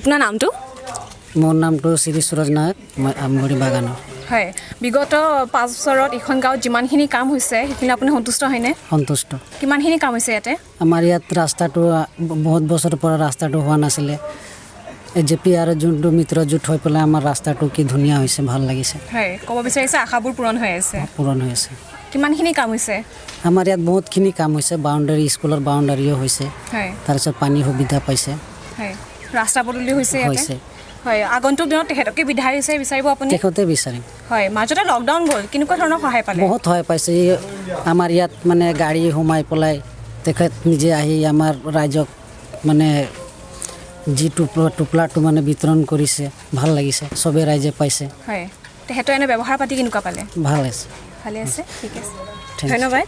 আপোনাৰ নামটো? মোৰ নামটো শ্ৰী সুৰজ নায়ক, মই আমগুৰি বাগানৰ। হয়, বিগত 5 বছৰত এইখন গাঁৱত যিমানখিনি কাম হৈছে সেইখিনি আপুনি সন্তুষ্ট হয়নে? সন্তুষ্ট। কিমানখিনি কাম হৈছে ইয়াতে? আমাৰ ইয়াত ৰাস্তাটো বহুত বছৰৰ পৰা ৰাস্তাটো হোৱা নাছিলে। জে পি আৰু যোনটো মিত্ৰ জোঁট হৈ পেলাই আমাৰ ৰাস্তাটো কি ধুনীয়া হৈছে, ভাল লাগিছে। হয়, ক'ব বিচাৰিছে আশাবোৰ পূৰণ হৈ আছে? পূৰণ হৈ আছে। কিমানখিনি কাম হৈছে? আমাৰ ইয়াত বহুতখিনি কাম হৈছে। বাউণ্ডাৰী, স্কুলৰ বাউণ্ডাৰীও হৈছে। তাৰপিছত পানী সুবিধা পাইছে। হয়, ৰাস্তা পদূলি হৈছে ইয়াতে? হয়, আগন্তুক দিনত তেখেতকে বিধায়ক হিচাপে বিচাৰিব আপুনি? তেখেতে বিচাৰিম। হয়, মাজতে লকডাউন গ'ল, কেনেকুৱা ধৰণৰ সহায় পালে? বহুত সহায় পাইছে। আমাৰ ইয়াত মানে গাড়ী সোমাই পেলাই তেখেত নিজে আহি আমাৰ ৰাইজক মানে যি টোপলাটো মানে বিতৰণ কৰিছে, ভাল লাগিছে, চবে ৰাইজে পাইছে। হয়, তেখেতৰ এনে ব্যৱহাৰ পাতি কেনেকুৱা পালে? ভাল আছে। ভালে আছে, ঠিক আছে, ধন্যবাদ।